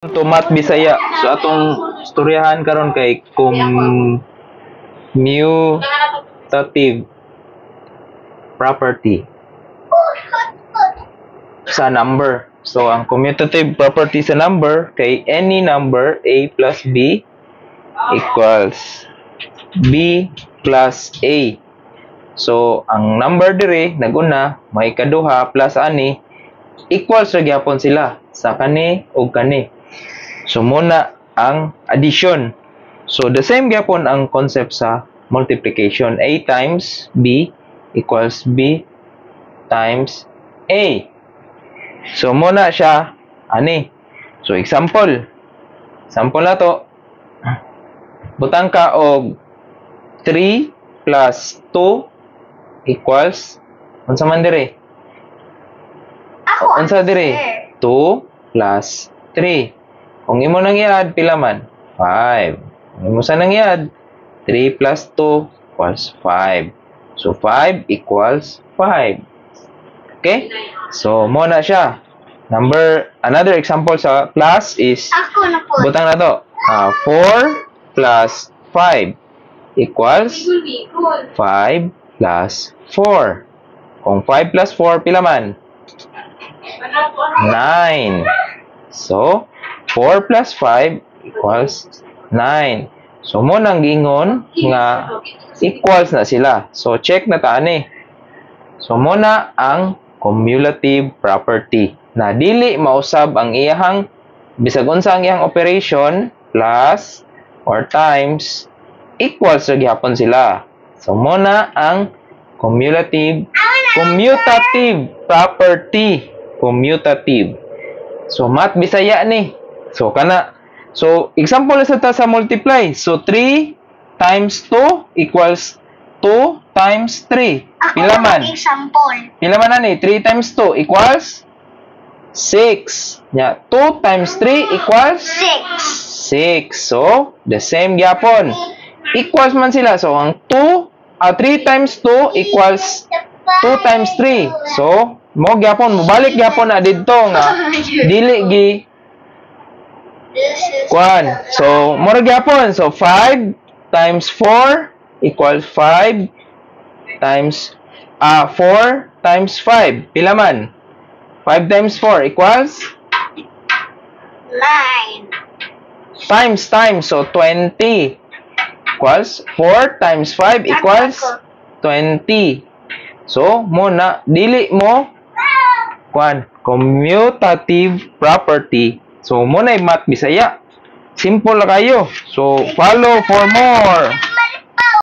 To Math Bisaya. So atong storyahan karon kay commutative property sa number. So ang commutative property sa number kay any number a plus b equals b plus a. So ang number dire naguna may kaduha plus ani, equals ra gyapon sila sa kani ug kani. So muna ang addition. So the same gyapon ang concept sa multiplication. A times B equals B times A. So muna siya ani. So example. Example na to. Butang ka og 3 plus 2 equals unsa man dire? Ako Unsa dire? Answer. 2 plus 3. Kung imo nang i-add, pila man? 5. Kung imo sa nang i-add, 3 plus 2 equals 5. So, 5 equals 5. Okay? So, mo na siya. Another example sa plus is, Ako na po. Butang na to. 4 plus 5 equals 5 plus 4. Kung 5 plus 4, pila man? 9. So, 4 plus 5 equals 9. So, mo nang giingon nga equals na sila. So, check na ta ani. So, mo na ang cumulative property na dili mausab ang iyahang bisag unsa ang iyang operation, plus or times, equals ra gihapon sila. So, mo na ang cumulative commutative property. Commutative. So, Math Bisaya ni. So, kana. So, example sa ta sa multiply. So, 3 times 2 equals 2 times 3. Ako Pila man? Example. Pila man ani? 3 times 2 equals 6. Nya, 2 times 3 equals 6. 6. So, the same gyapon. Equals man sila. So, ang 2, 3 times 2 equals 2 times 3. So, mo gyapon, mobalik gyapon na didto nga dili gi This is kwan. So, mura gyapon. So, 5 times 4 equals 5 times 4 times 5. Pila man? 5 times 4 equals 9. Times times. So, 20 equals 4 times 5 equals 20. So, mo na dili mo kwan, commutative property. So, mo na Math Bisaya. Simple la kayo. So, follow for more.